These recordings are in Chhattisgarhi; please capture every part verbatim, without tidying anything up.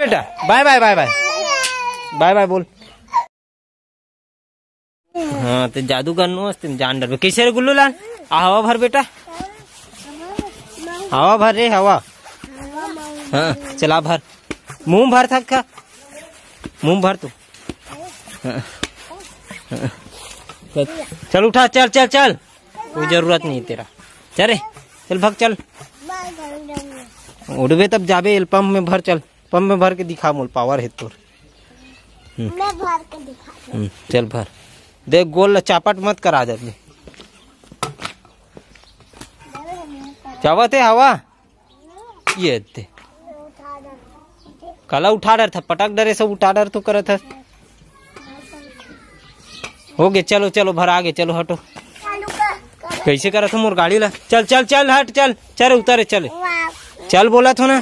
बेटा, बाय बाय, बाय बाय, बाय बाय बोल। हाँ, ते जादू करनो, ते जान डरबे। कैसे रे गुल्लू लाल? आ, हवा भर बेटा, हवा भर रे, हवा। हाँ, चला भर, मुंह भर थक खा, मुंह भर तू। हाँ, हाँ। चल, चल उठा, चल, चल, चल। कोई जरूरत नहीं है तेरा। चल रे, चल भाग, चल। उठबे तब जाबे, एल पंप में भर, चल। पंप में भर के दिखा मोल, पावर है तोर। हम्म। मैं भर के दिखा दूँ। हम्म, चल भर। देख, गोल ला चापट मत करा जाबे। चावत है हवा? ये दे। काला उठा डर था, पटक डरे सब उठा डर तो करत है। हो गे, चलो, चलो, भर आगे, चलो, हटो। कैसे करत हो मोर गाड़ी ला? चल, चल, चल, हट, चल, चल, उतारे, चल। चल, बोला थो ना।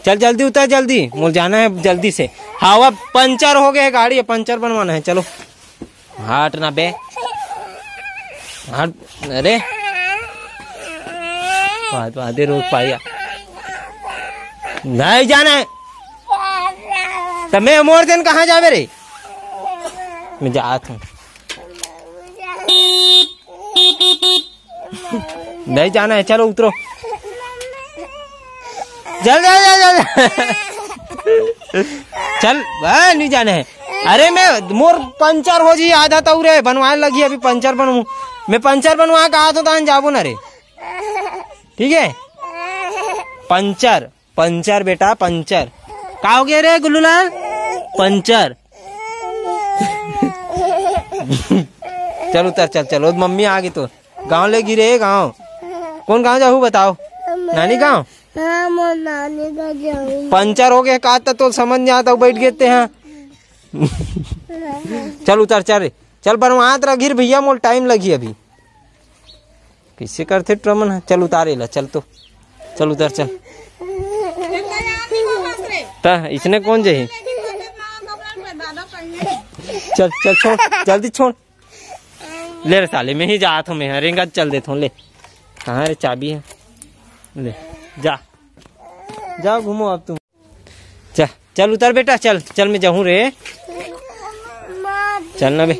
चल, जल्दी उतार, जल्दी। मोर जाना है जल्दी से। हवा पंचर हो गया है, गाड़ी है, पंचर बनवाना है, चलो। हट ना बे। हट, अरे। बात, बात, रोक पाया। नहीं जाना है। तो मैं मोर दिन कहाँ जावे रे? मैं जात हूँ। नहीं जाना है, चलो उतरो। चल, चल, चल, चल। चल, बा, नहीं जाना है। अरे मैं, मोर पंचर हो जी, आधा तो रे बनवाए लगी, अभी पंचर बनवाऊँ। मैं पंचर बनवा के आता हूँ, तो जाबो ना रे। ठीक है, पंचर। पंचर बेटा, पंचर। का हो गया रे गुल्लूलाल? पंचर। चल उतर, चल, चल। ओ, मम्मी आ गई तो। गांव ले गिरे, गांव। कौन गांव जाहू बताओ? नानी गांव? हाँ, मोर नानी गांव जाऊँ। पंचर हो गया का, तो समझ नहीं आता, बैठ गए ते हैं। चल उतर, चल रे। चल बनवात रह गिर भैया, मोल टाइम लगी अभी। कैसे करथे ट्रमन है? चल उतार एला, चल तो, चल उतार, चल। त इसने कौन जही? चल, चल, छोड़, जल्दी छोड़। ले रे साले, मैं ही जात हूँ, मैं रेंगा चल देता हूँ, ले। कहाँ रे चाबी है? ले, जा, जा घूमो अब तुम। चल, चल उतर बेटा, चल, चल मैं जाहूँ रे। चल ना बे।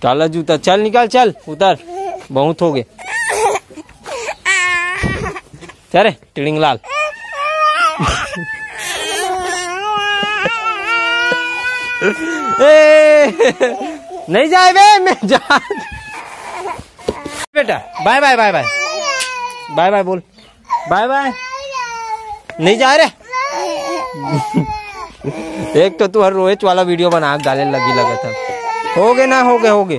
काला जूता, चल निकाल, चल उतर, बहुत हो गए। चल रे। टिड़िंगलाल। ए, नहीं जाए बे, मैं जा। बेटा, बाय बाय, बाय बाय, बाय बाय बोल, बाय बाय। नहीं जा रे। एक तो तू हर रोएच वाला वीडियो बना के डाले लगी लगत है। हो गए ना, हो गए, हो गए।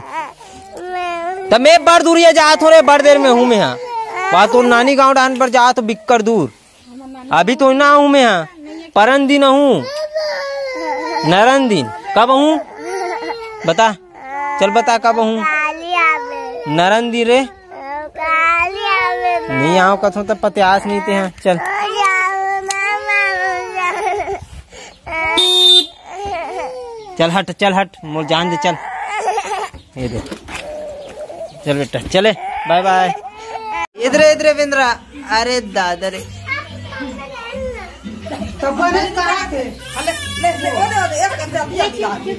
तब मैं बड़ दूरिया जात हो रे, बड़ देर में हूँ मैं। हाँ, वहाँ तो नानी गांव डान पर जात हो बिक्कर दूर। अभी तो ना हूँ मैं, हाँ, परन दिन हूँ, नरन दिन। कब हूँ बता, चल बता कब हूँ। नरन दिन रे। नहीं आओ कथो तब पत्यास नहीं ते, हाँ चल। चल हट, चल हट, मोर जान दे, चल। ये दे, चल बेटा, चले, बाय बाय। इधरे, इधरे बिंद्रा। अरे दादा रे। तो बने करा के। ले, ले, ले, ले, ले, एक कर दे, अभी, अभी, अभी।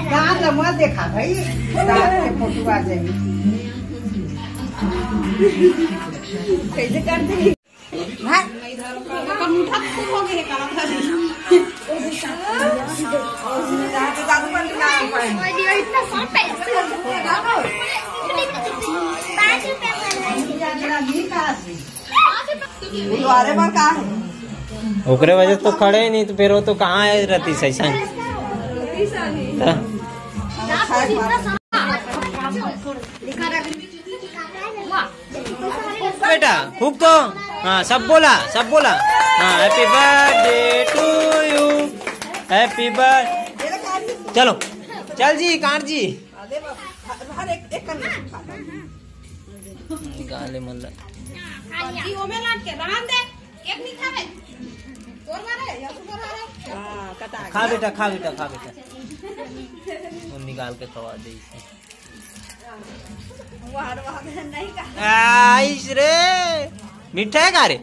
गान ला मत देखा भाई। रात के फोटो आ जाएगी। कैसे कर दी? गुरुद्वारे पर का है? ओकरे वजह से तो खड़े ही नहीं, तो फिर वो तो कहाँ है रहती सही सही? हाँ? बेटा, फूक तो। हाँ, सब बोला, सब बोला। हाँ, happy birthday to you, happy birthday। चलो, चल जी, काट जी। गाले मन ला। खा बेटा, खा बेटा, खा बेटा। वो निकाल के खवा दे इसे। आइस रे, मीठा है का रे?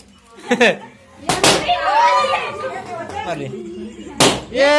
अरे, ये